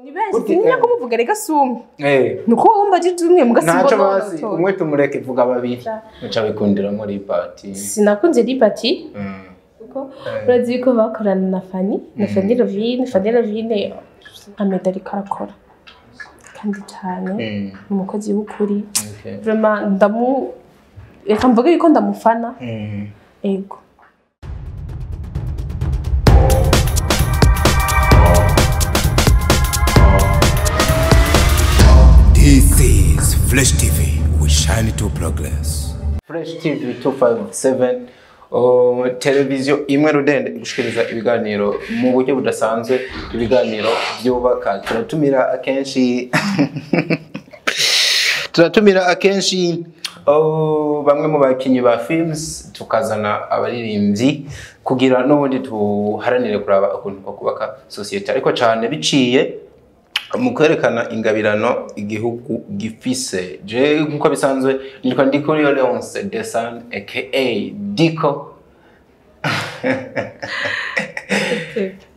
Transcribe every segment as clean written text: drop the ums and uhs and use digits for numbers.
Ni benshi, sintinya kumuvuga, reka si umwe. Nuko wowe umbajije umwe mugasimba. Ntaco basi, umwe tumureke, vuga babiri. Muca wikundira muri Party? Sinakunze Liberty kuko urazi ko bakorana na Fanny, na Fanny Lavine. Fanny Lavine Ameda ariko arakora kandi cyane, ni umukozi w'ukuri. Vraiment ndamu, reka mvuge yuko ndamufana. Ego. This is Flash TV. We shine to progress. Fresh TV 257, televiziyo imwe rudende igushikiriza ibiganiro mu buryo budasanzwe, ibiganiro byubaka. Turatumira akenshi bamwe mu bakinyi ba films, tukazana abaririmbyi kugira n'ubundi tuharanire kuraba ukuntu ko kubaka société, ariko cyane biciye mu kwerekana ingabirano igihugu gifise. Je nkuko bisanzwe nitwa Ndikuriyo Leonce Desan aka Diko.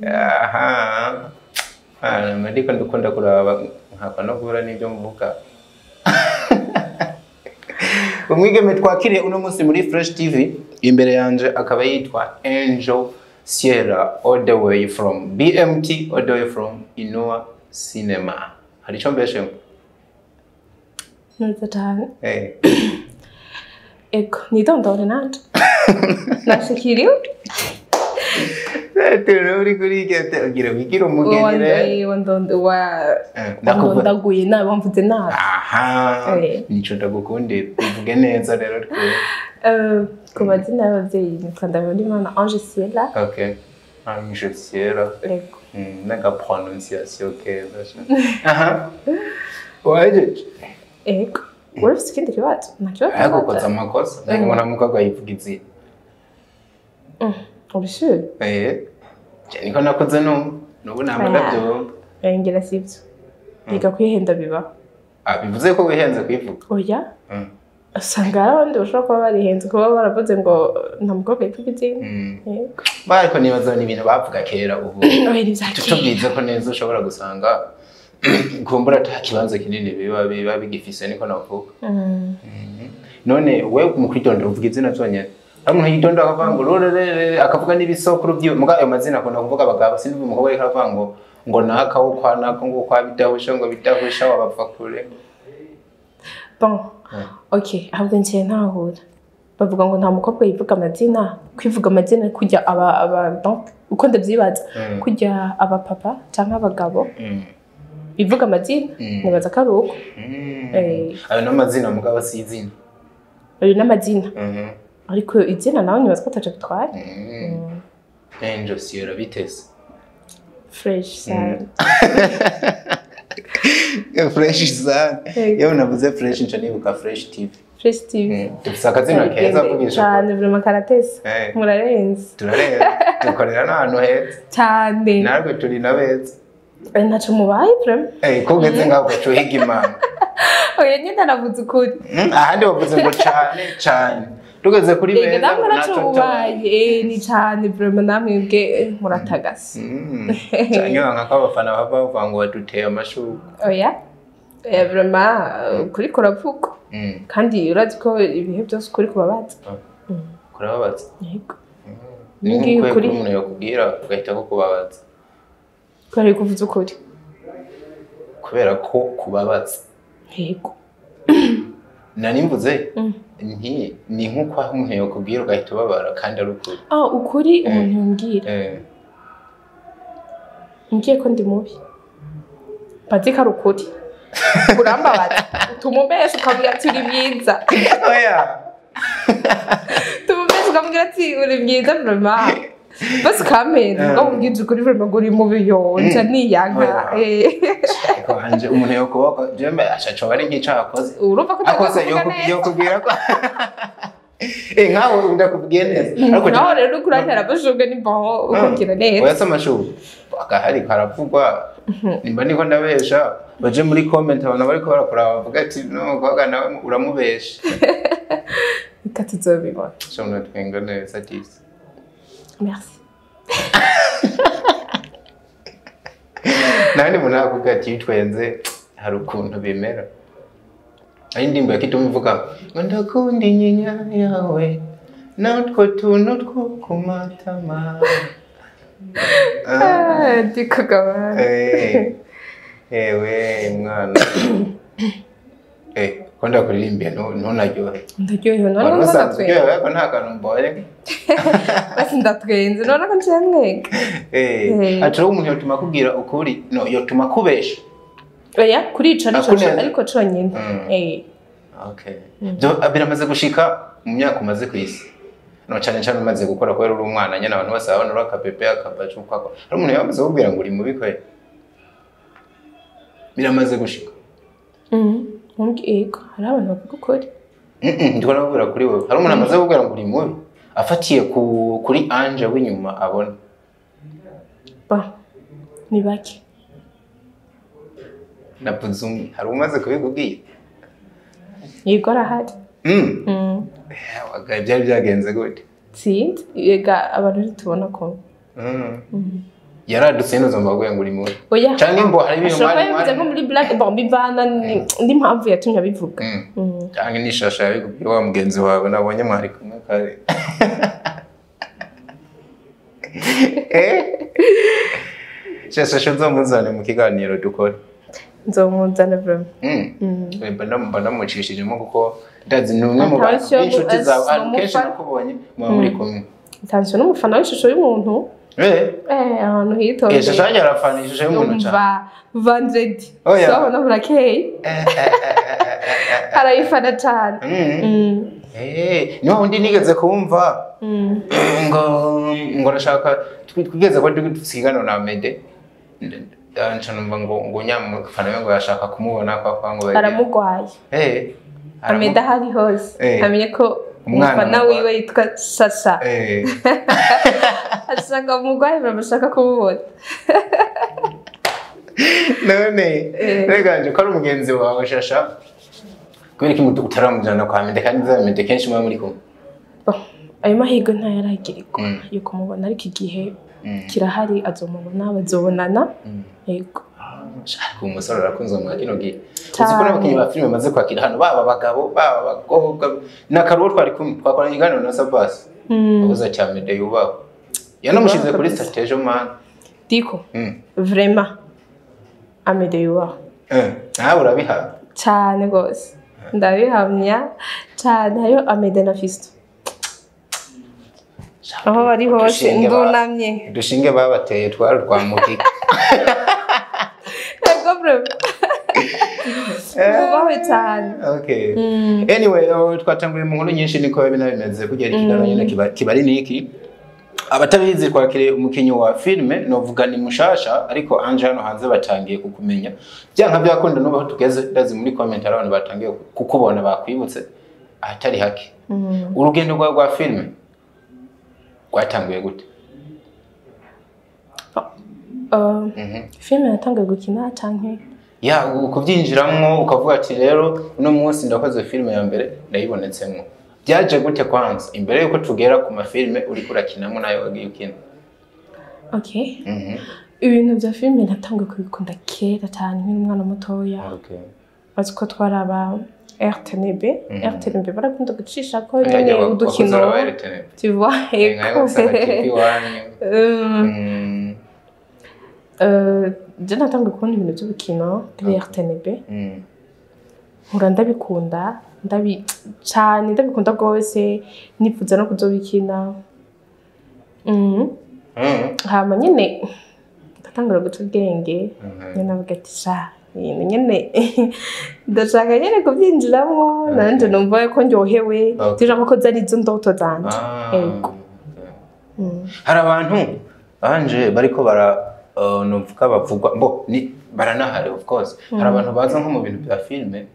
Aha. Ah, ndiko ndikunda kuraba nkapa no guhura n'ibyo mvuga. Umwigeme twakiriye uno munsi muri Fresh TV imbere yanje akaba yitwa Angel Sierra, all the way from BMT, all the way from Inua Cinema. Hari icyo mbeshemo? Neza cyane. Ego, nidondore nanje nashikiriwe. Turi kuri gete ugira wigira umugeni rero. Ndakuvuga. Wandondaguye nabi, wamvuze nabi. Aha. Nico ndagukundira. Uvuge neza rero twe. Ku mazina y'ababyeyi nitwa Ndabonimana Ange Siela. Okay. Ange Sierra. Ego. N'aga prononciation keza. Aha. Wajeje. Ego, urafite ikindi kibazo? Nta kibazo. Ariko ukoze amakosa. Ndabona ngo nta mukobwa yivuga izina. Ubishyuye. Eh. Je niko nakoze numva. Nubu ntabwo ndabyumva. Ngira sibyo, biga kwihenda bibaho. Ah, bivuze ko wihenze kwivuga. Oya. Usanga hari abandi bashobora kuba barihenze kuba baravuze ngo nta mukobwa yivuga izina. Yego. Ba ariko nibaza ni ibintu bavuga kera, ubu Oya, ni ibya kera. Tutubwize ko neza ushobora gusanga kumbura ata kibanza kinini biba bigifise, niko navuga. None we mu kwitondera uvuga izina byonyene? Hari umuntu yitonda akavuga ngo rorerere, akavuga n'ibisokuru byiwe, muga ayo mazina akunda kuvuga abagabo. Sinzi umukobwa ariko aravuga ngo naka wo kwa naka, ngo kwa bidahusha, ngo bidahusha wabapfa kure. Bon, ok, ahubwo ngiye ntahura. Bavuga ngo nta mukobwa yivuga amazina. Kwivuga amazina kujya aba donc uko ndabyibaza, kujya abapapa cyangwa abagabo bivuga amazina, nibaza ko ari uko. Ayo n'amazina mugabo si izina. Ayo n'amazina, ariko izina nawe nibaza ko ataco bitwaye. Angel Sierra, bitese? Fresh sana. Fresh sana. Yego. Iyo navuze fresh nca nibuka Fresh TV. Fresh TV. Dufise akazina keza kugisha. Cyane vraiment, karatesa. Murarenze. Turarenze, dukorera n'ahantu heza. Cyane. Natwe turi na beza. Ntaco mubaye vraiment. Ko ugeze ngaho ugaca uhiga imanga. Oya nyine, navuze ukuri. Ahandi bavuze ngo cane cane, tugeze kuri Ega beza namwe ngo ntaco naco mubaye. Ni cane vraiment, namwe bwe muratagase. Canke nka ko abafana bava bavuga ngo baduteye amashurwe. Oya. Vraiment ukuri kuravugwa. Kandi urazi ko ibihe byose ukuri kubabaza. Kurababaza? Yego. Ni Ngiye nk'ukwiye ukuri. kuri umuntu yakubwira ugahita ko kubabaza. Kubera ko uvuze ukuri. Kubera ko kubabaza. Yego. Nari mvuze nti ni nk'uko aho umuntu yakubwira ugahita ubabara kandi ari ukuri. Ah, ukuri umuntu yambwira. Mbwiye ko ndi mubi, bazi ko ari ukuri, urambabaza, utuma umbesha ukambwira ati uri mwiza. Oya. Utuma umbesha ukambwira ati uri mwiza vraiment, basi ukampenda ubwo umbwije ukuri vraiment ngo uri mubi, yo nca niyanka. Oya. Ariko wanje umuntu yokubaho jembe ashaco bari nk'ico akoze. Urumva ko Akoze utavuga neza. Yokubwira ko nkawe ndakubwiye neza ariko Naho rero uriko urantera amashurwe, ni bon, ukubwira neza. Oya, si amashurwe, akahari karavugwa. Nimba niko ndabesha, baje muri comment abantu bariko barakuraba bavuga ati no mukobwa nawe uramubesha. Reka tuzobibona. Shobora twenga neza disi. Merci. Nandi muntu akubwira ati yitwenze hari ukuntu bimera. Ari indirimbo ya Kidumu ivuga ngo ndakunda inyinya yawe natwo tuntu two ku matama. Ndiko gabana. Ewe mwana. Ko ndakuririmbiye ntunaryohe. Ndaryohewe none Wari ko usanzwe ndatwenze. uryohewe ariko nta kantu mbonye. Basi ndatwenze none ko nciye ntwenga. Ati rero umuntu yotuma akubwira ukuri, no yotuma akubesha. Oya, kurica nico Akuneza. ariko conyine. Okay. Byo biramaze gushika mu myaka umaze ku isi. No cyane cyane umaze gukora kubera uri umwana nyene abantu bose babona uri akapepe akabacu kwako. Hari umuntu yamaze kukubwira ngo uri mubi kwe. Biramaze gushika. Yego, hari abantu bavuga ukuri. Ndiko nakubwira kuri wewe. Hari umuntu amaze kukubwira ngo uri mubi afatiye kuri Ange w'inyuma abona. Ba, ni bake. Na Buzungu hari umaze kubikubwira? Yego arahari. Wagaye byari byagenze gute? Sinzi, yega abantu ntitubona ko. Yaradutse ino zomba ngo uri mubi. Oya. Canke mbo hari ibintu Ashobora mwari kuba yabivuze nko muri black bon bivana n'impamvu yatumye abivuga. Canke n'ishasha yabikubwiye wa mugenzi wawe nabonye mwari kumwe kare. Shasha nzomuzane mu kiganiro dukora. Nzomuzana vraiment. Mba ndamucishijemo kuko ndazi ni umwe mu bantu b'inshuti zawe ahantu kenshi nakubonye muba muri kumwe. Attention n'umufana w'ishusho y'umuntu. Ahantu hitonze. Ishusho yanjye arafana ishusho y'umuntu cyane. Umva vendredi. Oya. So no burakeye. Arayifana cyane. Niho undi nigeze kumva ngo arashaka twigeze ko dusigana na Mede. Nca numva ngo nyamufana ngo yashaka kumubona kwa ngo aramugwaye. Amede ahari hose amenye ko umufana wiwe yitwa Sasha. Ashaka umugwayi bamashaka kumubona. None rega ko ari umugenzi wawe Shasha kubera ko utaramujana kwa Mede kandi za Mede kenshi muba muri kumwe. Ayo mahirwe ntayaragirirwa yo kumubona ariko igihe kirahari azomubona bazobonana. Yego. Ariko umusore arakunzwe mu kino gihe. Uzi ko n'abakinyi ba filime bamaze kwakira hano baba abagabo baba abakobwa n'akaruho twari kumwe twakoranye ikiganiro na Sabas. Abuza cya Mede yubahwe. Yanamushize kuri stage man. Diko. Vraiment. Amede yubahwe. Nawe urabihamya? Cyane gose. Ndabihamya cyane hariho Amede na Fisto. Aho bari hose ndunamye. Dushinge babateye twari rwa mugika. Ego bro. Ubahwe cyane. Okay. Anyway, twatanguriye mu nkuru nyinshi niko biba bimeze kugira ikiganiro nyine kiba ari niki. Abatabizi kwakire umukinyi wa filme novuga ni mushasha ariko Ange hano hanze batangiye kukumenya. Byanka byakunda nubaho tugeze ndazi muri comment abantu batangiye kukubona bakwibutse ahatari hake. Urugendo rwawe rwa filme rwatanguye gute? Filme natanguye gukina canke ya kubyinjiramwo ukavuga ati rero uno munsi ndakoze filme ya mbere ndayibonetsemwo. Byaje gute kwanza imbere yuko tugera ku mafilme uri kurakinamo nayo wagiye ukina? Okay. Ibintu bya filme natanguye kubikunda kera cyane nkiri umwana mutoya. Okay. Bazi ko twaraba RTNB, RTNB barakunda gucisha ko nyine udukino. Tu vois, je natanguye kubona ibintu by'ubukino kuri RTNB. Nkura ndabikunda, cyane ndabikunda rwose, nifuza no kuzobikina. Hama nyine ndatangura guca ubwenge, nyine navuga ati sha ibintu nyine ndashaka nyine kubyinjiramo, nanje numva ko ndyohewe, ndashaka ko zari izo ndoto zanje. Yego. Hari abantu Ange bariko bara novuga bavugwa bo ni baranahari of course. Hari abantu baza nko mu bintu bya filme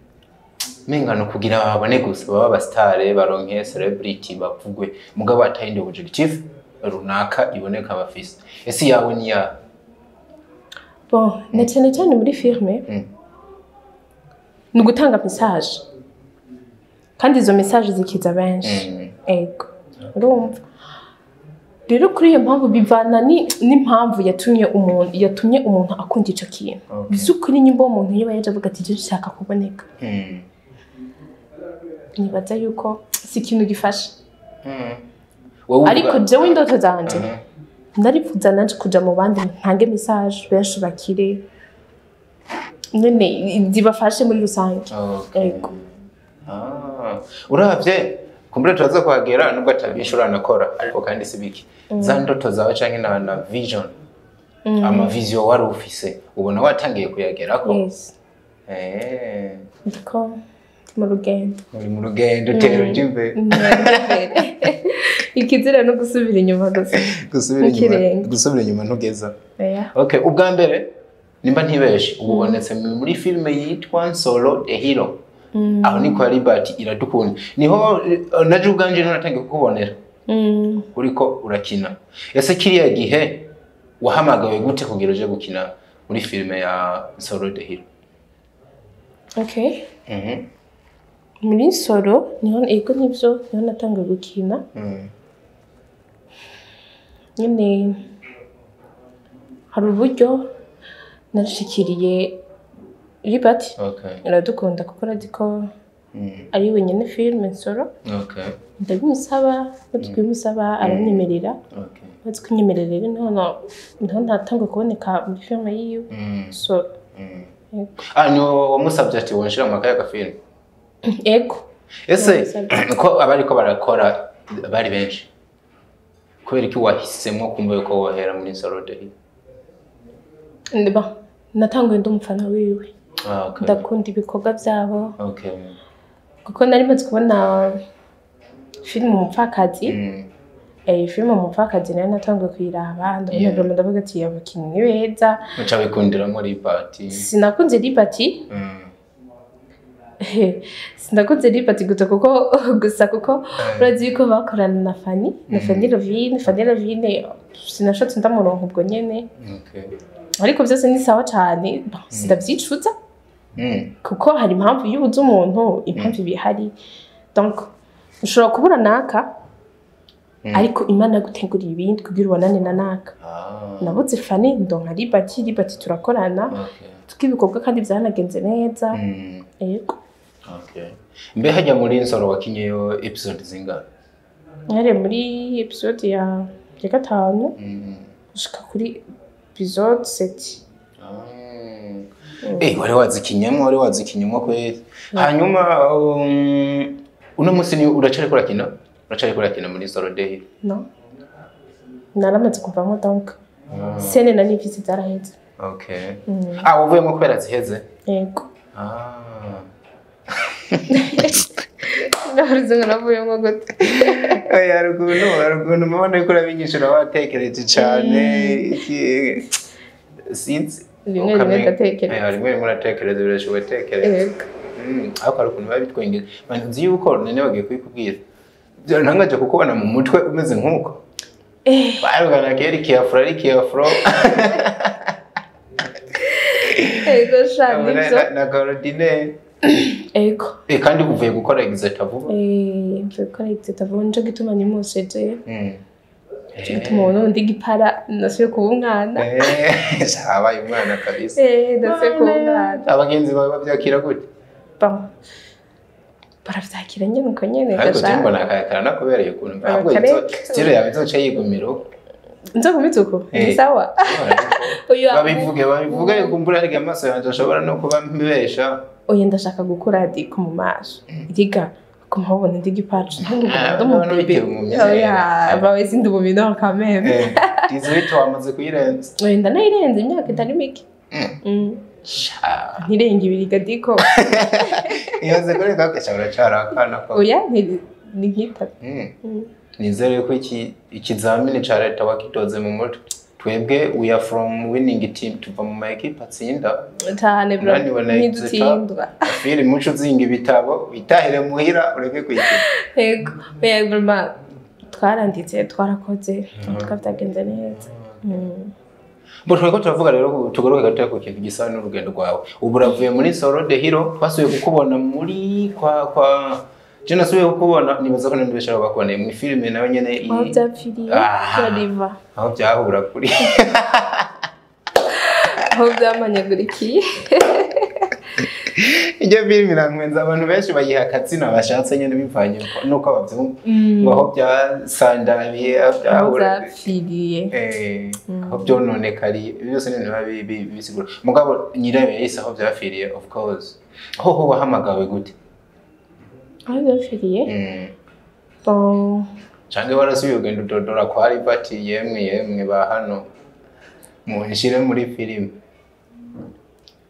mengano kugira babone gusa baba abastare baronke celebrity bavugwe mugabo atayindi objective runaka iboneka bafise. Ese yawe ni ya bon na cyane cyane muri filme ni gutanga message kandi izo message zikiza benshi. Ego urumva Rero kuri iyo mpamvu bivana n'impamvu yatumye umuntu akunda ico kintu. By'ukuri nyimba uwo muntu iyo yaje avuga ati je nshaka kuboneka, nibaza yuko si ikintu gifasha. Wowe uvuga- Ariko jewe indoto zanje, ndarifuza nanje kuja mu bandi, ntange message, benshi bakire nyene, zibafashe muri rusange. Yego. Ah, uravye kumbure turaza kuhagera, nubwo atabisha uranakora, ariko kandi si biki za ndoto zawe canke na vision, ama vision wari ufise, ubona watangiye kuyagerako? Yes. Ndiko ndi mu rugendo. Uri mu rugendo, tera uja imbere. Ikizira no gusubira inyuma gusa. Gusubira inyuma. Nk'ikirenge. Gusubira inyuma ntugeza. Oya. Okay, ubwa mbere nimba ntibeshe ubu ubonetse muri filime yitwa Nsoro the Hero, aho ni kwa Libert Iradukunda, niho naje ubwanje niho natangiye kukubonera uriko urakina. Ese kiriya gihe wahamagawe gute kugira uje gukina muri filime ya Nsoro the Hero? Okay, muri Nsoro niho, ego nibyo, niho natangiye gukina. Nyine hari uburyo narashikiriye Libert Iradukunda, kuko arazi ko ari wenyine filime Nsoro. Ndabimusaba, maze kubimusaba aranyemerera. Maze kunyemerera rero niho natanguye kuboneka muri filime yiwe Nsoro. Yego. Ah, ni wowe wamusabye ati wonshira mu makaye agafilme? Ego. Ese Namusabye. ko abariko barakora bari benshi, kubera iki wahisemo kumva yuko wohera muri Nsoro the Hero? Ba, natanguye ndi umufana wiwe. Ndakunda ibikorwa byabo, kuko nari maze kubona filime Umupfakazi. Filime Umupfakazi nayo natanguye kuyiraba, ndabona vraiment, ndavuga ati abakinnyi ni beza. Muca wikundira muri Libert? Sinakunze Libert. Sinakunze Libert gusa kuko urazi yuko bakorana na Fanny, na Fanny Lovine. Fanny Lovine sinashatse ndamuronka ubwo nyene. Ariko byose ni sawa cyane. Bon, sindavyicuza, kuko hari impamvu iyo ubuze umuntu, impamvu iba ihari. Donc ushobora kubura naka, ariko Imana yaguteguriye ibindi kugira ubonane na naka. Nabuze Fanny, ndonka Libert. Libert turakorana, tukibikorwa kandi byanagenze neza. Yego. Okay. Mbe hajya muri Nsoro wakinyeyo episode zingana? Nari muri episode ya gatanu gushika kuri episode 7. Ah. Wari wazikinyemo kweli. Hanyuma uno munsi ni uracariko urakina muri Nsoro the Hero? No, naramaze kuvamo, donc scène nari mfise zaraheze. Okay. Ah, uvuyemo kubera ziheze? Yego. Ah. Naruzi ngo navuyemo gute? Oya, hari ukuntu mubona yuko urabinyishura watekereje cane, sinzi. Rimwe rimwe ndatekereza. Rimwe rimwe uratekereza, birashoboka utekereza. Yego. Ariko hari ukuntu biba bitwengeje. Man, nzi yuko none bagiye kubikubwira. Ntangaje kukubona mu mutwe umeze nk'uko. Barugana kera ikiyafro ari ikiyafro. Ego sha, nivyo. Na Caroline. Ego. Kandi uvuye gukora exeta vuba. Mvuye gukora exeta vuba, nico gituma nimosheje. Nico gituma ubona ndi gipara, nasubiye kuba umwana. Habaye umwana kabisa. Nasubiye kuba umwana. Abagenzi bawe bavyakira gute? Bon, baravyakira nyene uko nyene. Ariko gasha. je mbona akayakara nakubereye ukuntu. Ahubwo Kareka. Style yawe izoca yigumira uko. Nzogumiza uko ni sawa. Oya. Babivuge kumbura ariko amaso yanjye ashobora no kuba mbesha. Oya, ndashaka gukura diko mu maso riga kumubona ndi gipacu Ah, ndi none umubebe. bikiri mu myanya. Oya, bawe sindi mu minor quand même. 18 wamaze kuyirenza. Oya, ndanayirenze imyaka itari mike. Sha. Ntirenga ibiri gadiko. Iyoze kuri kakesha uracara akana ko. Oya, ni nk'itatu. Nizere ko iki ikizamini ca leta wakitoze mu mutwe. Twebwe we are from winning team, tuva mu ma equipe atsinda. Cyane bro. Unaniwe na Ntidutsindwa. Fili muco uzinga ibitabo witahire muhira ureke kwikina. Yego, oya, vraiment twaranditse, twarakoze, twabyagenze neza. Bo twariko turavuga rero, tugaruke gato ku kintu gisa n'urugendo rwawe. Ubu uravuye muri Nsoro the Hero, twasubiye kukubona muri kwa Je nasubiye kukubona, nibaza ko nibeshera bakuboneye mu filime nawe nyene Aho byapfiriye Riva. Aho byahura kuri aho byamanyagurikiye. Iyo filime irantwenza, abantu benshi bayiha akatsina bashatse nyene bivanye nuko bavyumva, ngo aho byasandabiye, aho aho byahura byapfiriye, aho byononekariye, ibi byose ni ibintu biba bisigura. Mugabo nyirayo yahise aho byapfiriye, of course. Hoho wahamagawe gute? Aho byapfiriye, bon. Canke warasubiye ugenda udodora kwa Riva ati yemwe yemwe ba hano munshire muri filime?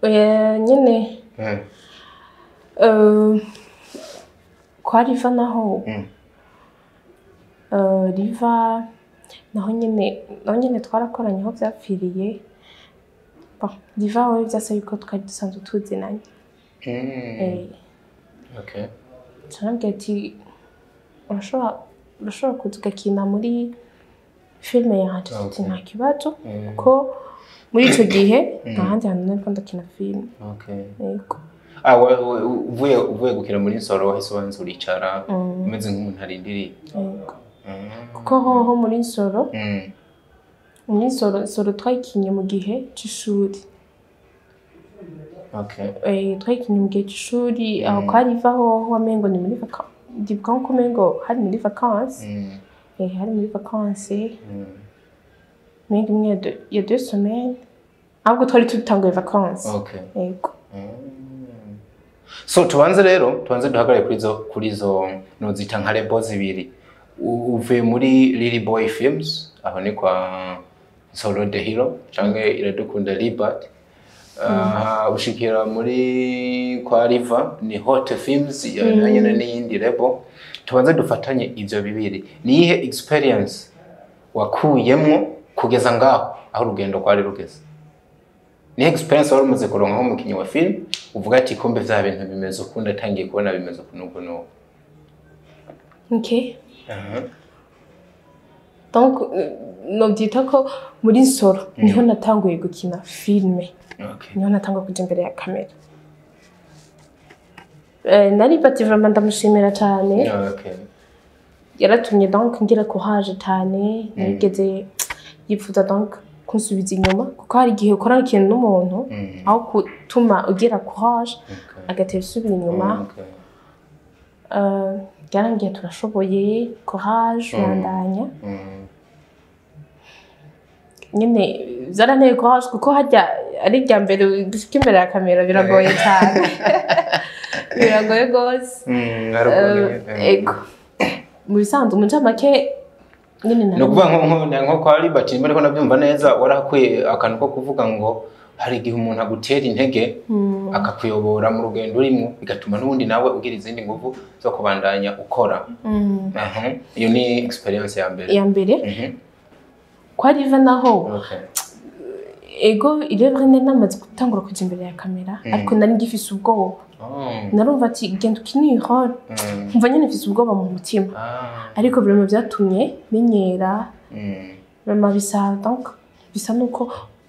Oya, nyene kwa Riva naho, Riva naho nyene twarakoranye aho byapfiriye. Bon, Riva we byasa yuko twari dusanzwe tuzinanye. Carambwira ati urashobora kuza ugakina muri filime yanje. Ati nta kibazo, kuko muri ico gihe nta handi hantu nariko ndakina filime. Yego. Ah, uvuye gukina muri Nsoro, wahise ubanza uricara umeze nk'umuntu arindiriye? Yego. Kuko hoho muri Nsoro, muri Nsoro, Nsoro twayikinye mu gihe c'ishuri. Twayikinye mu gihe c'ishuri. Aho kwa Riva hoho wamengo ni muri vacances, ndibuka nko umengo hari muri vacances. Hari muri vacances, mengo imwe ya 2 semaines, ahubwo twari dutanguye vacances. Yego. So tubanze rero, tubanze duhagarare kuri izo nozita nka label zibiri. Uvuye muri Lily Boy Films, aho ni kwa Nsoro the Hero canke Iradukunda Libert, ushikira muri kwa Riva ni Hot Films, ya nyene n'iyindi label. Tubanze dufatanye ivyo bibiri, niyihe experience wakuyemwo kugeza ngaho aho urugendo rwari rugeze? Ni experience wari umaze kuronka nk'umukinyi wa film uvuga ati kumbe vya bintu bimeze uku, ndatangiye kubona bimeze uku n'uku n'uku? Okay. Donc novyita ko muri Nsoro niho natanguye gukina filme. Niho natanguye kuja imbere ya kamera. Nari bati vraiment ndamushimira cyane. Yaratumye donc ngira courage cyane, narigeze yifuza donc kunsubiza inyuma, kuko hari igihe ukora ikintu n'umuntu aho gutuma ugira courage agatera usubira inyuma. Yarambwiye turashoboye, courage, bandanya. Nyine byaranteye courage, kuko harya ari irya mbere gushika imbere ya kamera biragoye cyane, biragoye rwose. Hari ukuntu Ego, mu bisanzwe mu ncamake nyine Ni ukuvuga nko kwa Libert, nimba ariko nabyumva neza, warahakuye akantu ko kuvuga ngo hari igihe umuntu agutera intege akakuyobora mu rugendo urimo, bigatuma n'ubundi nawe ugira izindi nguvu zo kubandanya ukora. Aha. Iyo ni experience ya mbere. Iya mbere. Kwa Riva naho, ego, il est vrai nari namaze gutangura kuja imbere ya kamera, ariko nari ngifise ubwoba. Narumva ati genda ukine iyi rôle, nkumva nyine mfise ubwoba mu mutima. Ariko vraiment byatumye menyera. Vraiment bisa donc bisa nuko,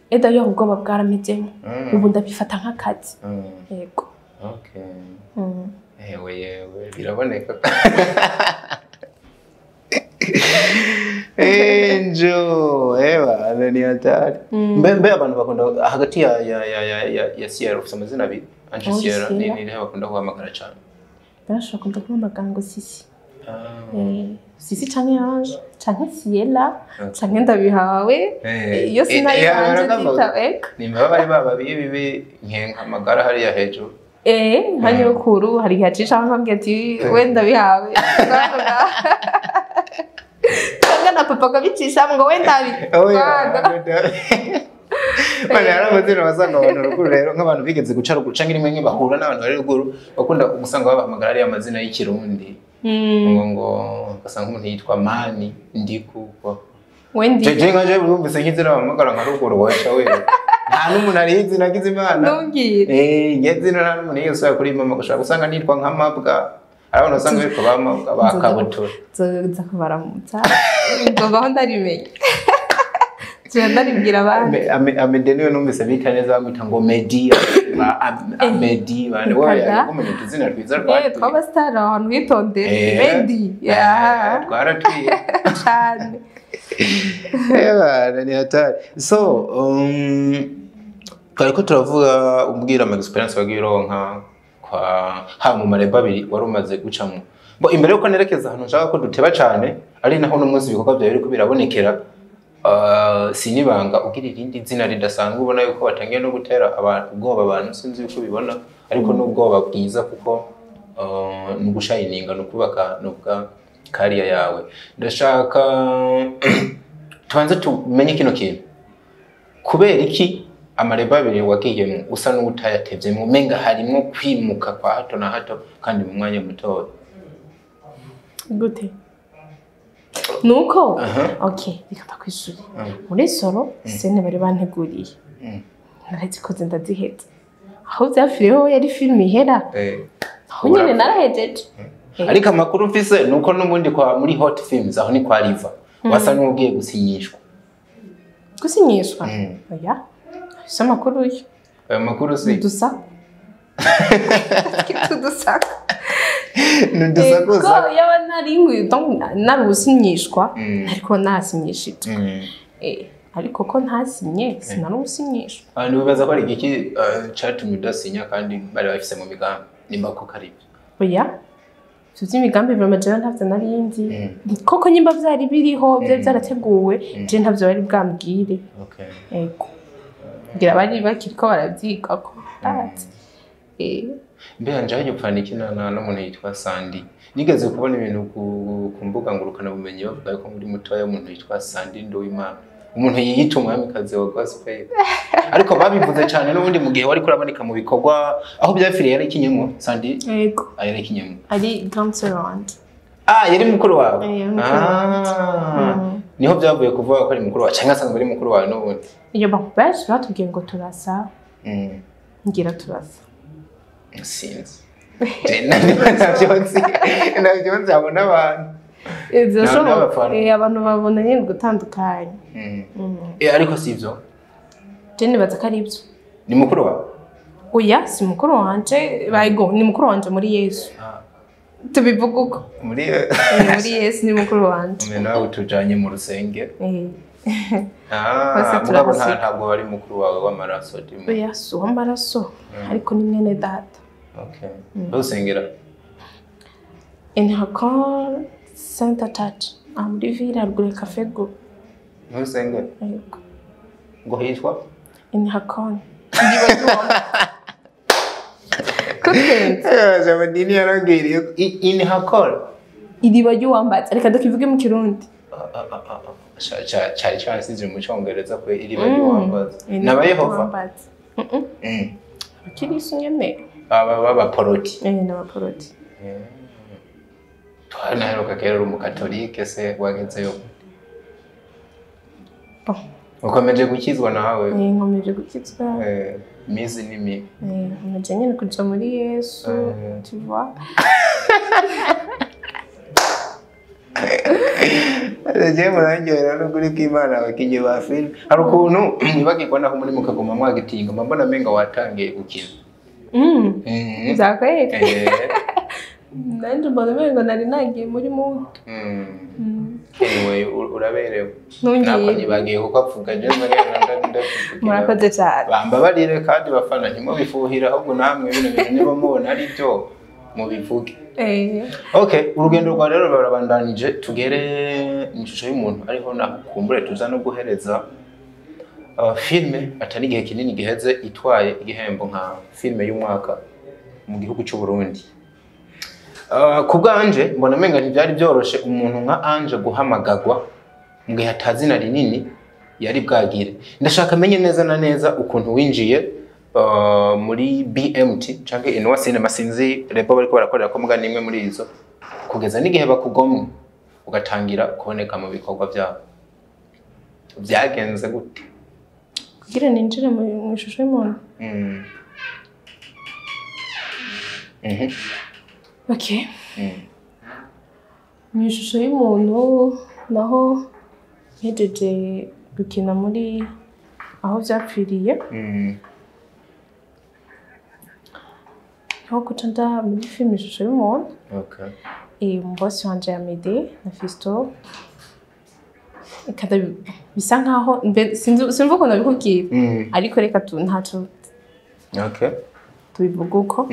et d'ailleurs ubwoba bwaramezemo, ubu ndabifata nk'akazi. Yego. Yewe yewe, biraboneka. Enjo, ewa, ni hatari. Mbe abantu bakunda hagati ya Sierra, ufite amazina abiri. Ange Oh, Sierra, ni Sierra. ni irihe bakunda guhamagara cyane? Benshi bakunda kumpamagara ngo Sisi. Sisi canke Ange canke Siela canke Ndabihawe. Iyo sinayibanje ndita ego. Nimba bari bababiye bibi nkenka amagara hariya hejuru. Nka nyokuru hari igihe acisha akambwira ati we Ndabihawe, cyangwa na papa akabicisha ngo we Ndabi. Bane hari amazina wasanga abantu ruguru rero, nk'abantu bigeze guca ruguru canke rimwe nke bahura n'abantu bari ruguru, bakunda gusanga babahamagara ariya mazina y'Ikirundi, ngo ugasanga umuntu yitwa Mani Ndikuko. Wendi. Jeje nka jewe bumvise nk'izina bahamagara nka ruguru, waca we nta n'umuntu arizi nagize Imana. Ntumbwire. Ngezino nta n'umuntu yigeze usubira kuri mama gushaka usanga nitwa nka Mabwa. Hari abantu usanga bitwa ba Mabwa ba Kabutura. Nzoza kubaramutsa, nzobaho ndarimenya, nzoba ndaribwira abandi. Amede niwe numvise bita neza, bamwita ngo Media. Ba Amedi bane Kada. yagumanye utuzina twiza rwa Twaba star ahantu hitondere Medi ya twaratwiye cyane. Bana ni hatari. So twariko turavuga umbwira ama experience wagiye uronka kwa haba mu marembo abiri wari umaze gucamwo. Bo imbere yuko nerekeza ahantu nshaka ko duteba cane ari naho no munsi ibikorwa byawe biriko birabonekera, sinibanga ugira irindi zina ridasanzwe ubona yuko batangiye no gutera abantu ubwoba, abantu sinzi yuko ubibona ariko n'ubwoba bwiza kuko ni ugushayininga, ni ukubaka nuvuga kariya yawe. Ndashaka tubanze tumenye kino kintu, kubera iki amarembo abiri wagiyemwo usa n'uwutayatevyemwo, umenga harimwo kwimuka kwa hato na hato kandi mu mwanya mutoya? Gute nuko okay reka ndakwishuri. Muri soro scène bari banteguriye narazikoze ndaziheza, aho vyapfiriyeho yari filime ihera aho nyene narahejeje. Ariko amakuru mfise nuko n'ubundi kwa muri Hot Films aho ni kwa Riva wasa n'ugiye gusinyishwa. Gusinyishwa? Oya, si amakuru yo. Ayo makuru si udusaku udusaku Nudusakuza. Ko yaba nari nkwiye donc nari gusinyishwa ariko nasinyishijwe. Ariko ko ntasinye sinari gusinyishwa. Abantu bibaza ko ari igiki catumye udasinya kandi bari bafise mu migambi, nimba ko kari ibyo? Oya, ivyo vy'imigambi vraiment jewe ntavyo nari nzi. Koko nyimba vyari biriho vyari vyarateguwe, je ntavyo bari bwambwire. Ego ngira bari bakiriko baravyigako ndazi. Mbe njaje gupfana iki na n'umuntu yitwa Sandy? Nigeze kubona ibintu ku mbuga ngurukana bumenyi bavuga ko muri mutoya umuntu yitwa Sandy Nduwimana, umuntu yiyita umwamikazi wa gospel, ariko babivuze cyane n'ubundi mu gihe wari kuraboneka mu bikorwa aho byapfiriye yari ikinyemwo Sandy. Ego. Yari ikinyemwo. Ari grande sœur wanje. Yari mukuru wawe? Yari mukuru wanje. Niho byavuye kuvuga ko ari mukuru wawe cyangwa asanzwe ari mukuru wawe n'ubundi? Iyo benshi batubwiye ngo turasa. Ngira turasa. Sinzi. Navyo nzi abona abantu. Ivyo abantu babona nyine gutandukanye. Ariko si ivyo. Je nibaza ko ari ivyo. Ni mukuru wawe? Oya, si mukuru wanje, bayigo ni mukuru wanje muri Yesu. Tubivuga uko. Muri Yesu ni mukuru wanje. Mwe nawe utujanye mu rusenge. Mugabo ntabwo bari mukuru wawe w'amaraso dimo. Oya, si uw'amaraso, ariko ni mwene data. Okay. Rusengera? Inhakor Center Church. Muri ville haruguru ya Café Go. Rusengera? Yego. Ngo hitwa? Inhakor. Kutwenze. Jamadini yarangiriye Inhakor. Iriba ry'uwambatse. Reka ndakivuge mu Kirundi. Cyari cyasize mu Cyongereza ko iriba ry'uwambatse. Naba Yehova. Abakirisu nyene. Aba b'abaporoti. N'abaporoti. Twanaheruka kera uri umukatolike se wagezeyo. Ukomeje gukizwa nawe? Nkomeje gukizwa. Mizi ni mibi. Nkomeje nyine kuja muri Yesu, tu vois. Je murangera no kuri kw'Imana abakinyi ba film. Hari ukuntu ntibagirwa naho muri mukaguma mwagitinga, mbona menga watangiye gukina. Vyakweri. Nanje mbona umengo nari nagiye muri muto. Anyway, uraberewe. Nako nyibagiye kuko apfuga je murakoze cyane. Bambabarire kandi bafana ntimubifuhira ahubwo namwe bino bintu niba mubona ari byo mubivuge. Okay, urugendo rwa rero barabandanije tugere ishusho y'umuntu ariho naho kumbure tuza no guhereza filme atari igihe kinini giheze itwaye igihembo nka filme y'umwaka mu gihugu cy'u Burundi. Ku bwanje mbona menga ntibyari byoroshe umuntu nka Ange guhamagagwa mu gihe atazina rinini yari bwagire. Ndashaka menye neza na neza ukuntu winjiye muri BMT canke Inwa Cinema, sinzi rebo bariko barakorera ko muga nimwe muri izo, kugeza n'igihe bakugomwe ugatangira kuboneka mu bikorwa byabo. Byagenze gute kugira ninjire mu ishusho y'umuntu? Okay. Mu ishusho y'umuntu naho mpejeje gukina muri aho vyapfiriye. Nko kuca nda muri filime Ishusho y'Umuntu. Okay. Umubosi wanje Amede na Fisto. Kada bisa nkaho sinzi ukuntu nabikubwira. Ariko reka ntaco. Okay. Tubivuga uko.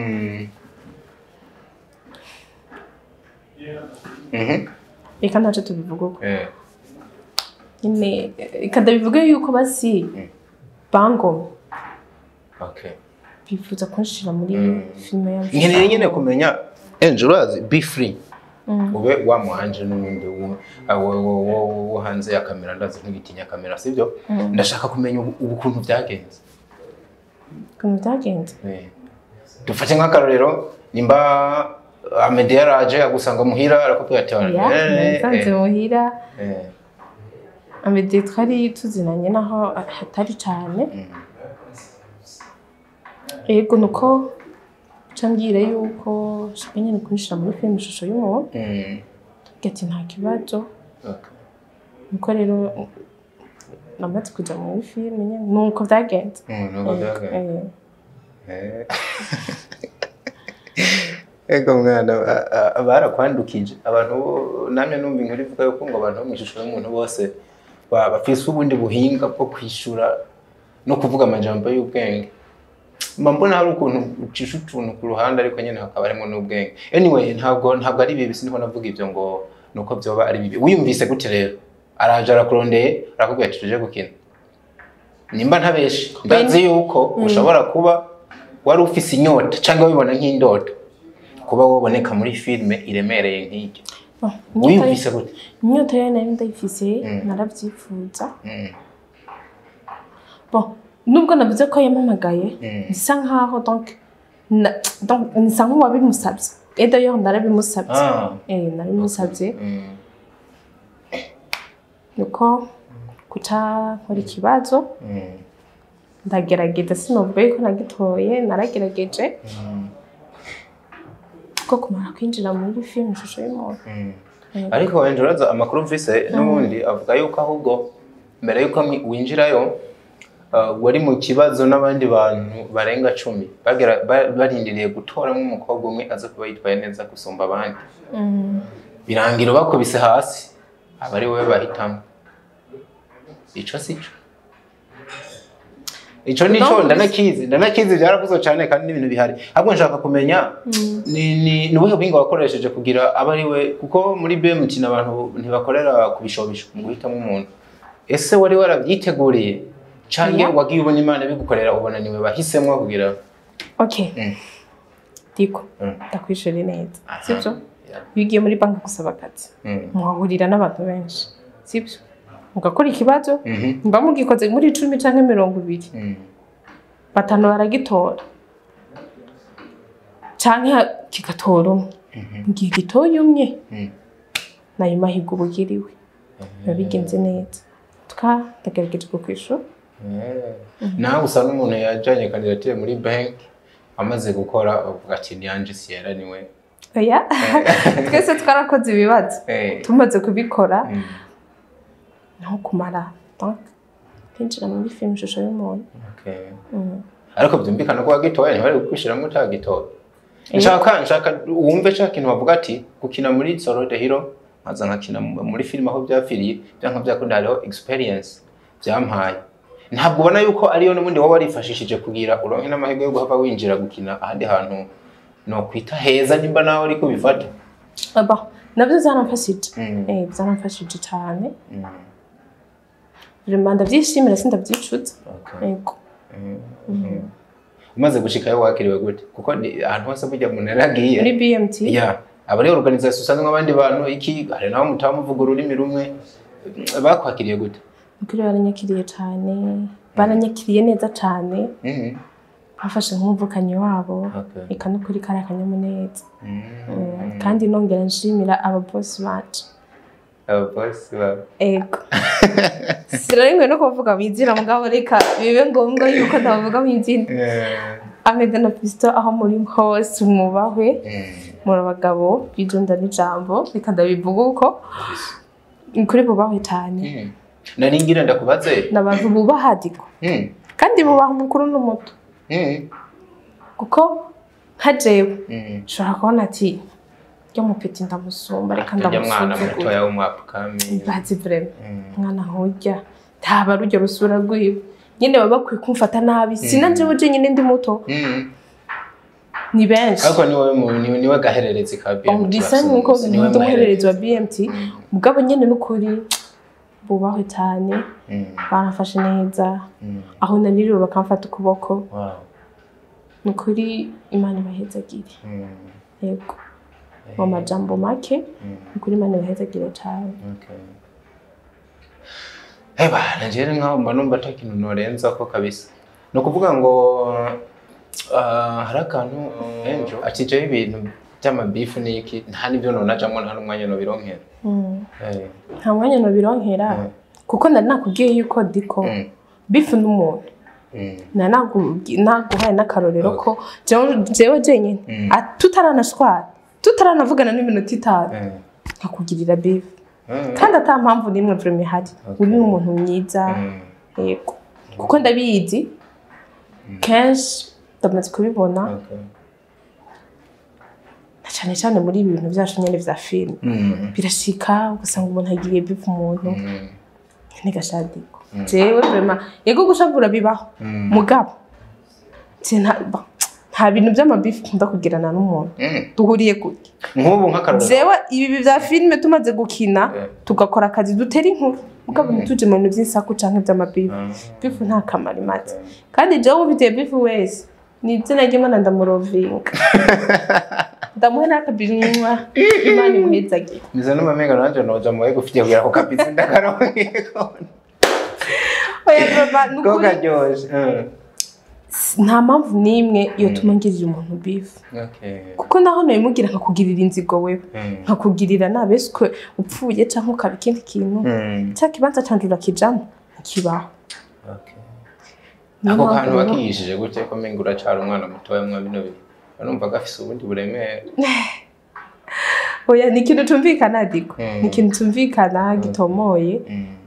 Reka ntaco tubivuga uko. Nyine reka ndabivuge yuko basi bangomwe. Okay. Bifuza kunshira muri filime ya. Nkeneye nyine kumenya Angel urazi be free. Ube wa muhanje n'ubundi wo hanze ya kamera ndazi ntugitinya kamera sibyo? Ndashaka kumenya ukuntu byagenze. Ukuntu byagenze? Dufate nk'akarorero nimba Amede yaraje agusanga muhira arakubwira ati nsanze muhira. Amede twari tuzinanye naho hatari cyane. Yego nuko cambwira yuko shaka nyine kunshira muri filime Ishusho y'Umuntu. Ati nta kibazo. Okay. Nuko rero namaze kuja muri filime nyine nuko byagenze. Nuko byagenze. Ego mwana barakwandukije abantu namye numva inkuru ivuga yuko ngo abantu bo mu Ishusho y'Umuntu bose bafise ubundi buhinga bwo kwishura no kuvuga amajambo y'ubwenge. Mbona hari ukuntu ucisha utuntu ku ruhande ariko nyene hakaba harimo n'ubwenge. Anyway ntabwo ari bibi siniko navuga ivyo ngo nuko byoba ari bibi. Wiyumvise gute rero? Araje arakurondeye arakubwira ati tuje gukina. Nimba ntabeshe ndazi yuko ushobora kuba wari ufise inyota cyangwa wibona nk'indoto kuba woboneka muri filme iremereye nk'iryo. Wiyumvise gute? Inyota yo nari ndayifise naravyifuza. Bon, nubwo navuze ko yampamagaye bisa nkaho donc nsa nk'uwabimusabye. Et d'ailleurs narabimusabye. Narabimusabye. Nuko kuca nkora ikibazo ndagerageza sinovuga yuko nagitoye naragerageje ko kumara kwinjira muri filime Ishusho y'Umuntu. Ariko Angel amakuru mvise n'ubundi avuga yuko ahubwo mbere yuko winjirayo wari mu kibazo n'abandi bantu barenga 10 barindiriye gutoramo umukobwa umwe aza kuba yitwaye neza gusumba abandi. Birangira bakubise hasi abari wowe bahitamo. Ico sico. Ico nico ndanakizi byaravuzwe cyane kandi n'ibintu bihari. Ahubwo nshaka kumenya ni ubuhe buhinga wakoresheje kugira abari we kuko muri BMT n'abantu ntibakorera kubishobisho mu guhitamo umuntu. Ese wari warabyiteguriye canke wagiye ubona Imana bigukorera ubona niwe bahisemwo kugira? Okay. Diko ndakwishura neza. Sibyo? Iyo ugiye muri banki gusaba akazi muhahurira n'abantu benshi. Sibyo? Mugakora ikibazo mba mugikoze muri 10 canke 20. Batanu baragitora. Canke kigatora umwe. Ngiye gitoye umwe. Nayo mahirwe ubugiriwe. Biba bigenze neza. Tukagerageje kukwishura. Nawe usa n'umuntu yajanye kandidatire muri bank amaze gukora avuga ati ni Ange Sierra niwe. Oya. Twese twarakoze ibibazo. Tumaze kubikora. Naho kumara donc kwinjira muri filime Ishusho y'Umuntu. Okay. Ariko byumvikana ko wagitoye ntibari kugushiramo utagitoye. Nshaka wumve cya kintu bavuga ati gukina muri Solo the Hero nkaza nkakina muri filime aho byapfiriye byanka byakunda hariho experience byampaye. Ntabwo ubona yuko ariyo n'ubundi wowe warifashishije kugira uronke n'amahirwe yo guhava winjira gukina ahandi hantu no kwita heza nimba nawe ariko bifata. Nabyo byaramfashije. Byaramfashije cyane. Vraiment ndabyishimira sindabyicuza. Yego. Umaze gushikayo wakiriwe gute? Kuko ahantu hose burya umuntu yaragiye. Muri BMT? Yeah. Abari organisation usanzwe abandi bantu iki hari naho mutamuvuga ururimi rumwe bakwakiriye gute? Ukuri baranyakiriye cyane. Baranyakiriye neza cyane. Bafashe nk'umuvukanyi wabo. Eka nukuri kari akanyamuneza. Kandi nongera nshimira aba boss bacu. Aba boss bawe. Ego. Sirarimwe no kuvuga mwizina mugabo reka bibe ngombwa yuko ndavuga mwizina. Amede na Fisto aho muri hose mwubahwe. Muri abagabo bijunda n'ijambo reka ndabivuga uko. Kuri bubahwe cyane. Nari ngira ndakubaze. N'abantu bubaha diko. Kandi bubaha umukuru n'umuto. Kuko Nka jewe nshobora kubona ati ryo mupeti ndamusumba, reka Turya mwana ndamusuzugura. Mutoya w'umwapukami. Bazi vraiment mwana nkurya ntaba rujya rusura rwiwe nyine, baba bakwiye kumfata nabi, sina jewe jenyine ndi muto, ni benshi. Ariko niwe niwe gahererezi ka BMT. Bisa nkuko ndi umuhererezi wa BMT, mugabo nyine n'ukuri bubahwe cyane, baramfashe neza, aho naniriwe bakamfata ukuboko. Ni ukuri Imana ibahezagire. Yego, mu majambo make, ni ukuri Imana ibahezagire cyane. Okay. Eba, nanje nkaho mba numva ata kintu norenza ko kabisa. Ni ukuvuga ngo hari akantu Angel atijeho ibintu by'amabifu n'iki, nta n'ibyo nonajamwo, nta n'umwanya nobironkera. Nta mwanya nobironkera, kuko nari nakubwiye yuko diko bifu n'umuntu, nari naguhaye n'akarorero ko jewe jenyine tutaranashwana, tutaranavugana n'iminota 5, nkakugirira bifu kandi ata mpamvu n'imwe vraiment ihari. Uri n'umuntu mwiza. Yego, kuko ndabizi kenshi, ndamaze kubibona, na cyane cyane muri ibi bintu byacu nyine vya filime, birashika ugasanga umuntu agiriye bifu umuntu. Ntigashadiko jewe vraiment, yego gushavura bibaho, mugabo je nta bintu by'amabifu nkunda kugirana n'umuntu duhuriye kuki. Nk'ubu nk'akarorero. Jewe ibi bya filime tumaze gukina, tugakora akazi, dutera inkuru, mugabo ntituje mu bintu by'insaku canke by'amabifu. Bifu nta kamaro imaze, kandi jewe ubitiye bifu wese ni izina ry'Imana ndamurovinga, ndamuhe n'akabinwa, Imana imuhezagire. Nize numva nanje noja muwe gufitiye kugira ko kabisa ndakaronke. Oya baba, Ko nukuri karyoshe. Nta mpamvu n'imwe yotuma ngirira umuntu bifu, kuko naho nabimugira nkakugirira inzigo wewe, nkakugirira nabi, eswe upfuye canke ukaba ikindi kintu, cya kibanza canje urakijamo, ntikibaho. Niyo Ako mpamvu kantu rero- wakigishije gute ko menga uracara umwana mutoya mwa bino bintu? Urumva gafise ubundi buremere. Oya, ni ikintu cumvikana diko, ni ikintu cumvikana gitomoye.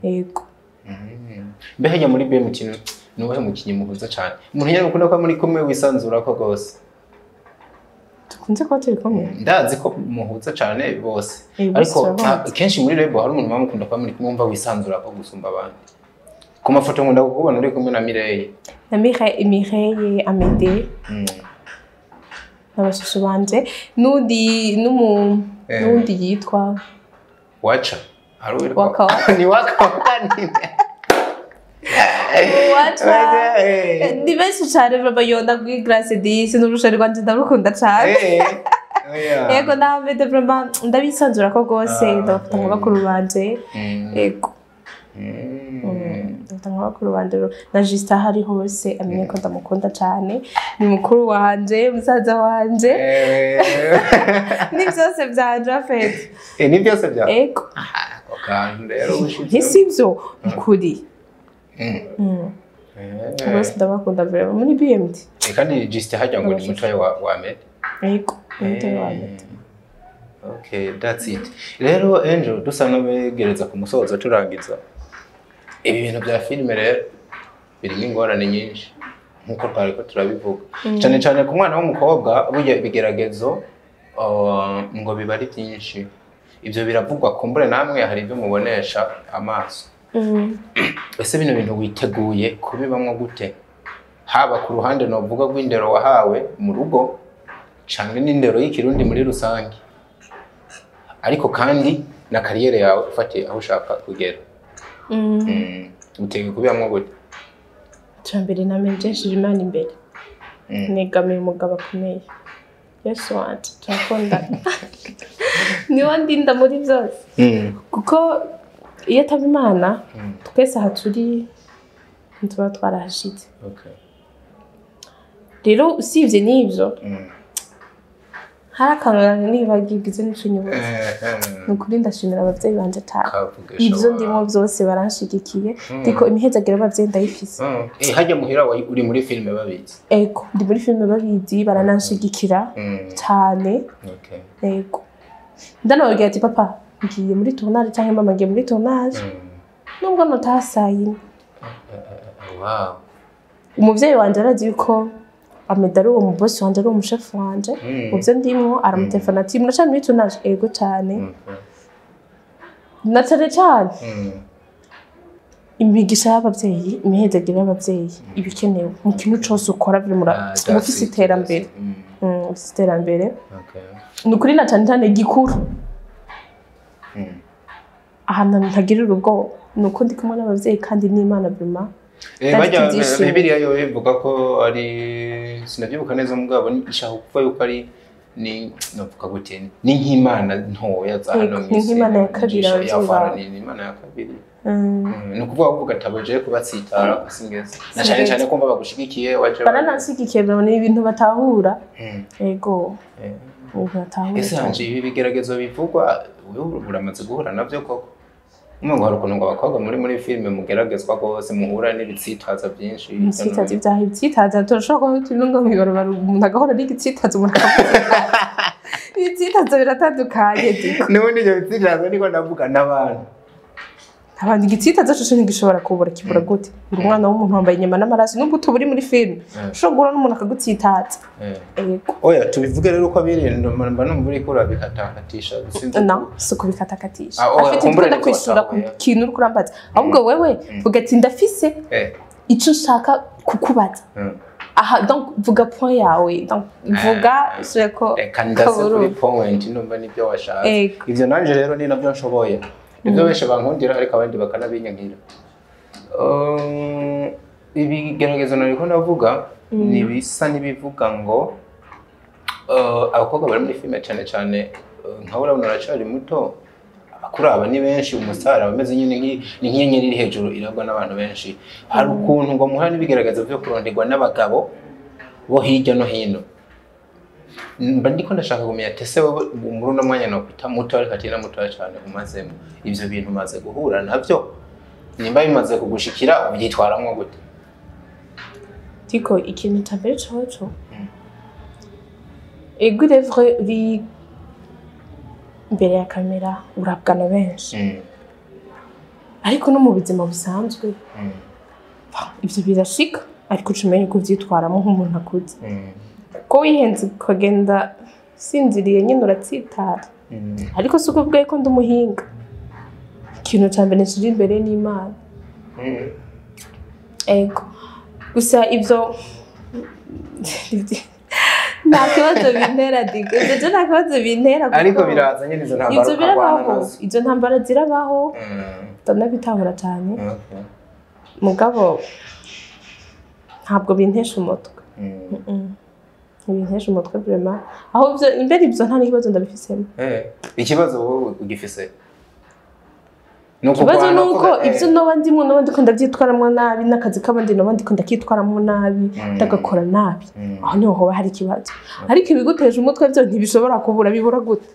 Yego. Mbe hajya muri BMT ni uwuhe mukinyi muhuza cane? Umuntu nyene mukunda ko muri kumwe wisanzura ko gose. Dukunze kuba turi kumwe. Ndazi ko muhuza cane bose. Bose Ariko turabazi. kenshi muri Rebo hari umuntu muba mukunda kuba muri kumwe wumva wisanzura ko gusumba abandi. Ku mafoto nkunda kukubona uri kumwe na Mireille. Na Mireille, Amede, n'abashusho banje, n'undi n'umu n'undi yitwa Wacha. Hari uwitwa Waka Waka. Ni Waka Waka ni. Wacha. Eh. Ni benshi cane baba yonda kuri Grace disi n'urushari rwanje ndarukunda cane. Oya. Yego, na Amede vraiment ndabisanzura ko gose, ndabafata nka bakuru banje. Yego. Ndabafata nka bakuru banje rero. Na Justin aho ari hose amenye ko ndamukunda cane, ni mukuru wanje, musaza wanje, ni byose vyanje en fait. Ni byose bya. Ego. Ako kantu rero ushitse. Ntisivyo ukuri. Bose ndabakunda vraiment muri BMT. Kandi Justin hajya ngo ni mutoya wa Ahmed. Ego, ni mutoya wa Ahmed. Okay, that's it. Rero Angel, dusa n'abegereza ku musozo turangiza. Ibi bintu bya filime rero birimo ingorane nyinshi nkuko twari ko turabivuga. Cyane cyane ku mwana w'umukobwa, burya ibigeragezo ngo biba ari byinshi. Ibyo biravugwa, kumbure namwe hari ibyo mubonesha amaso. Ese bino bintu witeguye kubibamwo gute? Haba ku ruhande novuga rw'indero wahawe mu rugo canke n'indero y'ikirundi muri rusange, ariko kandi na carrière yawe ufatiye aho ushaka kugera. Utege kubibamwo gute? Icya mbere namenye, nshira Imana imbere, negamiye umugabo akomeye, Yesu wanje turakundana, niwe ndinda muri byose, kuko iyo ataba Imana twese aha turi ntituba twarahashitse. Rero usibye n'ibyo, hari akantu nibagiwe n'ico nyibutse. Ni ukuri ndashimira abavyeyi banje cane. Kavugisha Ivyo wa- ndimo byose baranshigikiye, ndiko imihezagiro y'abavyeyi ndayifise. Hajya muhira uri muri filime babizi? Ego, ndi muri filime babizi, barananshigikira cane. Ego, ndanababwira ati papa ngiye muri tournage canke mama ngiye muri tournage, nubwo notaha saa yine. Umuvyeyi wanje arazi yuko Ameda ari uwo mubosi wanje, ari uwo mushefu wanje, mu byo ndimwo aramutelefona ati: "Muracari muri tournage?" "Ego cane." Na cane cane imigisha y'abavyeyi, imihezagiro y'abavyeyi ibikenewe mu kintu cose ukora, biri uba ufise iterambere. Ufise iterambere. Ni ukuri, na cane cane gikuru ahantu ntagirira ubwoba ni uko ndi kumwe n'abavyeyi kandi n'Imana vraiment. Kandi Bajya tubyishimiye. Bibiliya yo ivuga ko ari, sinabyibuka neza, mugabo ishaka kuvuga yuko ari, ni navuga gute, ni nk'imana ntoya za hano Yego, mu ni isi. nk'Imana ya kabiri Inyigisho abavyeyi ya Fara bawe. Ni imana ya kabiri. Ni ukuvuga kuvuga ati abaje kubatsitara singeze na cyane Singeze. cyane kumva bagushigikiye waje. Baranansigikiye, ni ibintu batahura. Ego, ibintu batahura Ese cyane. hanje ibi bigeragezo bivugwa, wewe uramaze guhura navyo koko? Umwe ngo hari ukuntu ngo abakobwa muri filime mugeragezwa rwose, muhura n'ibitsitaza byinshi. Ibitsitaza, ibyaha, ibitsitaza turashobora kuba turi no mw'ibarabara, umuntu agahora n'igitsitaza, umuntu akavuga ibitsitaza biratandukanye, Diko. N'ubundi ibyo bitsitaza niko ndavuga n'abantu. Abantu, igitsitaza cose ntigishobora kubura. Kibura gute? Uri umwana w'umuntu, wambaye inyama n'amaraso, nubwo utuba uri muri filime ushobora guhura n'umuntu akagutsitaza. Ego. Oya, tubivuge rero uko biri, mba numva uriko urabikatakatisha, sinzi. No, si ukubikatakatishha. Ah, oya, Afite kumbura ndikunda niko kwishura ku watahuye. kintu uri kurambaza. Ahubwo wewe vuga ati: "Ndafise ico nshaka kukubaza." Aha, donc vuga point yawe, donc vuga ko Reka ndase kuri kaburungu. point, numva nibyo washatse. Ego. Ivyo nanje rero ni navyo nshoboye, nibyo benshi bankundira, ariko abandi bakanabinyankira. Ibigeragezo nariko ndavuga ni bisa n'ibivuga ngo abakobwa bari muri filime cyane cyane, nka urabona uracari muto, abakuraba ni benshi, umusitari aba ameze nyine ni nk'inyenyeri iri hejuru irabwa n'abantu benshi. Hari ukuntu ngo muhura n'ibigaragazo byo kuronderwa n'abagabo bo hirya no hino. Mba ndiko ndashaka kumenya ati: ese wowe muri uno mwanya nokwita muto, ariko atari na mutoya cyane, umazemo ivyo bintu, umaze guhura navyo? Nimba bimaze kugushikira, ubyitwaramwo gute? Diko, ikintu ca mbere coco, ego, il est vrai, uri imbere ya kamera urabwa na benshi, ariko no mu buzima busanzwe ivyo birashika, ariko uca umenya uko uvyitwaramo nk'umuntu akuze. Ko wihenze ukagenda usinziriye nyine, uratsitara. Ariko si ukuvuga yuko ndi umuhinga. Ikintu ca mbere nshira imbere ni Imana. Ego, gusa ivyo nta kibazo bintera, Digo. Ivyo je nta kibazo bintera kuko Ariko biraza nyine izo ntambara ivyo ukarwana birabaho. nazo. Izo ntambara zirabaho, ndanabitahura cyane. Mugabo ntabwo bintesha umutwe. Ntibintesha umutwe vraiment. Aho ivyo imbere, ivyo nta n'ikibazo ndabifisemo. Ikibazo wowe ugifise ni Ikibazo ukugwana ni uko ivyo noba ndimwo, noba ndiko ndavyitwaramwo nabi, n'akazi k'abandi noba ndiko ndakitwaramwo nabi, ndagakora nabi. Aho niho hoba hari ikibazo. Ariko ibiguteje umutwe vyo ntibishobora kubura. Bibura gute?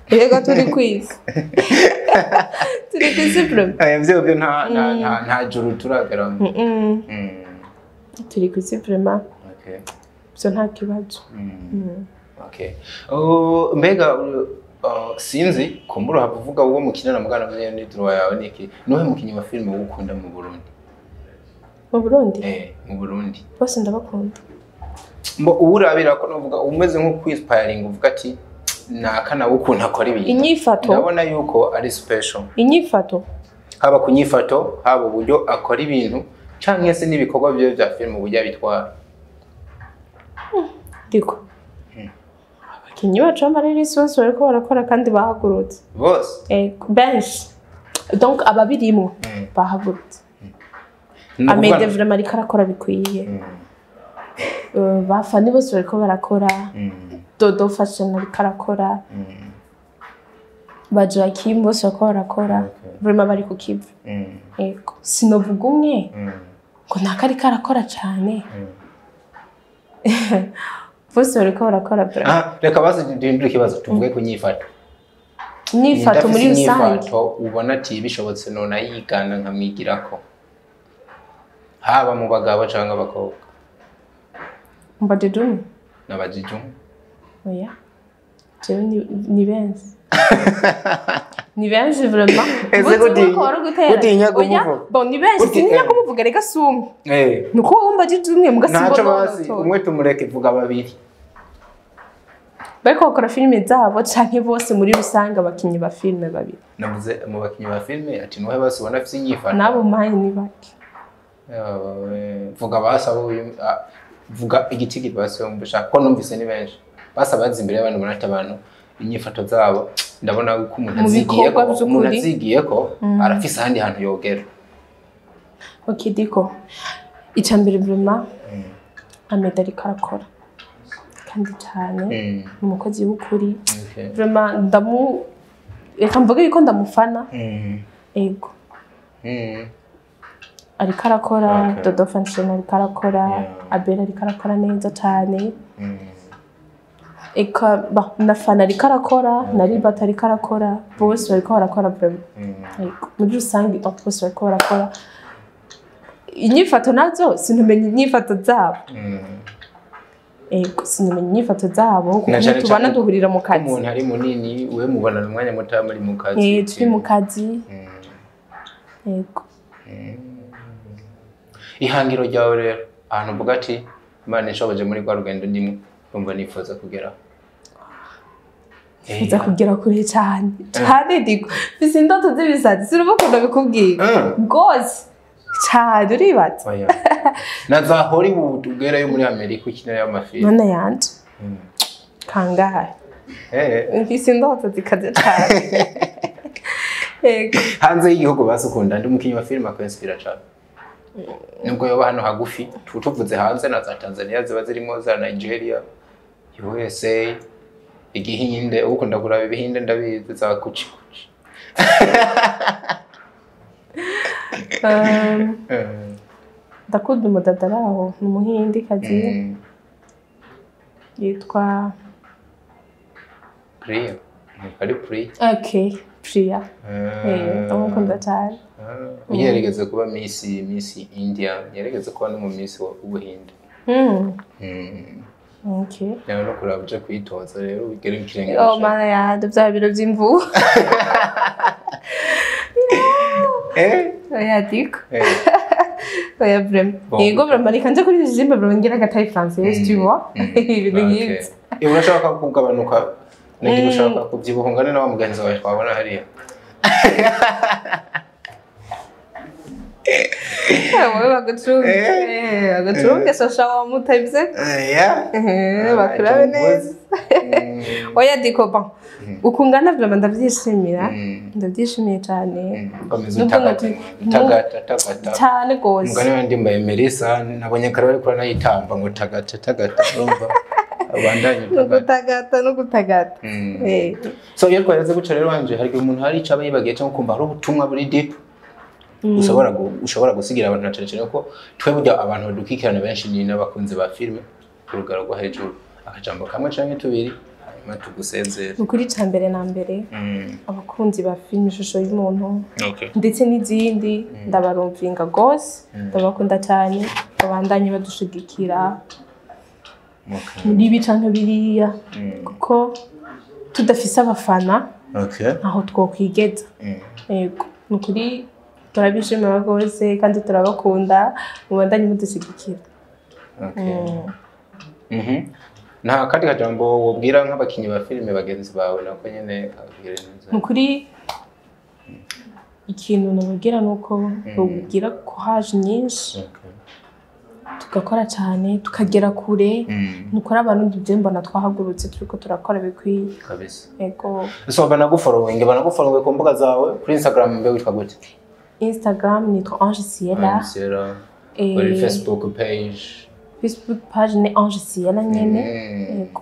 Rega turi kwisi, turi kwisi vraiment. Vyo nta juru turageramo. Turi kwisi vraiment. Ivyo nta kibazo. Okay. Oh, mbega sinzi kumbura uhava uvuga uwo mukinana, mugana mwenye ni droit yawe, niki nuhe mukinyi wa filime wowe ukunda mu Burundi? Mu Burundi? Eh, mu Burundi. Bose ndabakunda. Mbo uwurabira ko novuga umeze nko kwinspiring, uvuga ati naka nawe ukuntu akora ibintu Inyifato. ndabona yuko ari special. Inyifato. Haba ku nyifato, haba uburyo akora ibintu, canke se n'ibikorwa vyiwe vya filime, uburyo abitwara. Diko, abakinyi bacu b'amarerisi bose bariko barakora kandi bahagurutse. Bose? Ego, benshi, donc ababirimwo bahagurutse. Ni ukuvuga- Amede vraiment ariko arakora bikwiye. Bafani bose bariko barakora. Dodo Fashion ariko arakora. Ba Joaquim bose bariko barakora. Vraiment bari ku kivi. Ego, sinovuga umwe ngo ntako ariko arakora cane. Bose bariko barakora vraiment. Ah, reka baze duhindure ikibazo, tuvuge ku nyifato. Inyifato muri Ndafise rusange. inyifato ubona ati bishobotse none ayigana nkamwigirako, haba mu bagabo canke abakobwa. Mbajije umwe? Nabajije umwe. Oya. Jewe ni benshi, ni benshi vraiment. Ese gutinya kumuvuga? Bon, ni benshi, sintinya kumuvuga, reka si umwe. Nuko wumva ajije umwe mugasimba. Ntaco basi, umwe tumureke, vuga babiri. Bariko bakora filime zabo canke bose muri rusange abakinyi ba filime babiri? Navuze mu bakinyi ba filime, ati nuhe basi ubona afise inyifato. Nabo mayi ni bake. Vuga basi abo vuga igitigi basi wumva ushaka, ko numvise ni benshi. Basi abazi imbere y'abantu ubona ati abantu inyifato zabo ndabona ko umuntu Mu azigiye ko bikorwa vy'ukuri. umuntu azigiye ko arafise ahandi hantu yogera. Ok, diko ica mbere vraiment, Ameda ariko arakora kandi cyane, ni umukozi w'ukuri. Vraiment ndamu, reka mvuge yuko ndamufana. Ego, ariko arakora. Dodo Fanshine ariko arakora. Abel ariko arakora neza cyane. Eka ba na Fana ariko arakora, na Libert ariko arakora, bose bariko barakora vraiment. Ego, muri rusange donc bose bariko barakora. Inyifato nazo sinumenya inyifato zabo. Ego, sinumenya inyifato zabo kuko Na cane tubana cane duhurira mu kazi. Umuntu ari munini, we mubonana umwanya muto muri mu kazi. Eh, turi mu kazi. Ego. Ihangiro ryawe rero, ahantu uvuga ati Imana inshoboje muri rwa rugendo ndimwe, ndumva nifuza kugeraho. Nifuza kugera kure cyane cyane, diko mfise indoto z'ibisazi, sinumva ukuntu bikubwira. Rwose cyane, uribatse. Oya. Na za Hollywood ugerayo muri Amerika ukinirayo amafilime. None yanje kangahe? Mfise indoto zikaze cyane. Ego. Hanze y'igihugu basi ukunda ndi umukinyi wa filime akwinspira cane, nubwo yoba hano hagufi, tuvuze hanze na za Tanzania ziba zirimo, za Nigeria, USA, igihinde, ukunda kuraba ibihinde ndabizi, za kuchi kuchi. Ndakunda umudada ari aho, ni umuhindikazi yitwa Priya, ari Priya. Okay, Priya. Eh, ndamukunda cyane. Yarigeze kuba Miss India, yarigeze kuba no mu Miss w'Ubuhinde. Nawe no kuraba uje kwitoza rero ugere ikirenge. Oh mana yanje, bya biro by'imvubu. Oya diko. Oya vraiment. Bon. Yego vraiment, reka nje kuri régime vraiment, ngira agataille française, tu vois, ibintu nk'ibyo. Urashaka kugabanuka, nagira ushaka kubyibuha ungane na wa mugenzi wawe twabona hariya. Wowe bagucunge. Bagucunge shasha wa mutavye. Bakurabe neza. Oya diko, bon, ukungana vraiment ndavyishimira, ndabyishimiye cyane. Komeza Nubwo utagata, tagata tagata. Cyane gose. Umugani wa ndimba ya Melissa, nabonye kare bariko baranayitamba ngo tagata tagata, urumva abandanye No utagata. gutagata no gutagata. So iyo twareze guca rero wanje, hari igihe umuntu hari icyo aba yibagiye cyangwa kumva hari ubutumwa buri deep ushobora gusigira abantu, na cyane cyane ko twe burya abantu badukikirana benshi ni n'abakunzi ba filime ku rugero rwo hejuru. Akajambo kamwe canke tubiri, hanyuma tugusezere. Ni ukuri, ca mbere na mbere, abakunzi ba filime Ishusho y'Umuntu ndetse n'izindi, ndabarumvinga rwose, ndabakunda cyane, babandanye badushigikira muri ibi canke biriya, kuko tudafise abafana ntaho twokwigeza. Yego, ni ukuri turabishimira rwose kandi turabakunda, mubandanye mudushigikira. Okay. Nta kandi kajambo wobwira nk'abakinyi ba filime bagenzi bawe nako nyene kakubwira neza? Ni ukuri, ikintu nababwira ni uko babwira courage nyinshi, tugakora cyane tukagera kure. Ni ukuri abantu ibyo mbona twahagurutse turiko turakora bikwiye. Kabisa. Yego. So banagufollowing ku mbuga zawe, kuri Instagram mbe witwa gute? Instagram nitwa Ange Ciela. Ciela. Kuri Facebook page? Facebook page ni Ange Ciela nyene. Yego.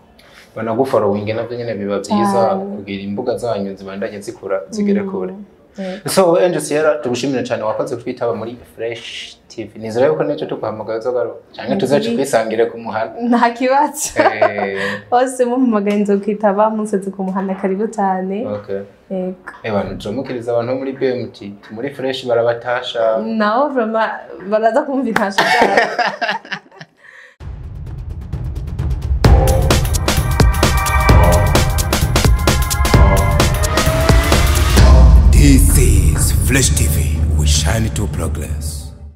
Banagufollowing navyo nyene biba byiza Cyane. kugira imbuga zanyu zibandanye zikura zigere kure. Yego. So Angel Sierra, tugushimire cyane, wakoze kutwitaba muri Fresh TV. Nizera yuko n'icyo tuguhamagaye uzagaruka canke tuzace twisangire ku muhanda. Nta kibazo. Hose mumpamagaye nzokwitaba, munseze ku muhanda, karibu cyane. Yego. Abantu turamukiriza abantu bo muri BMT, muri Fresh barabatasha. Nabo vraiment baraza kumva intasho zabo.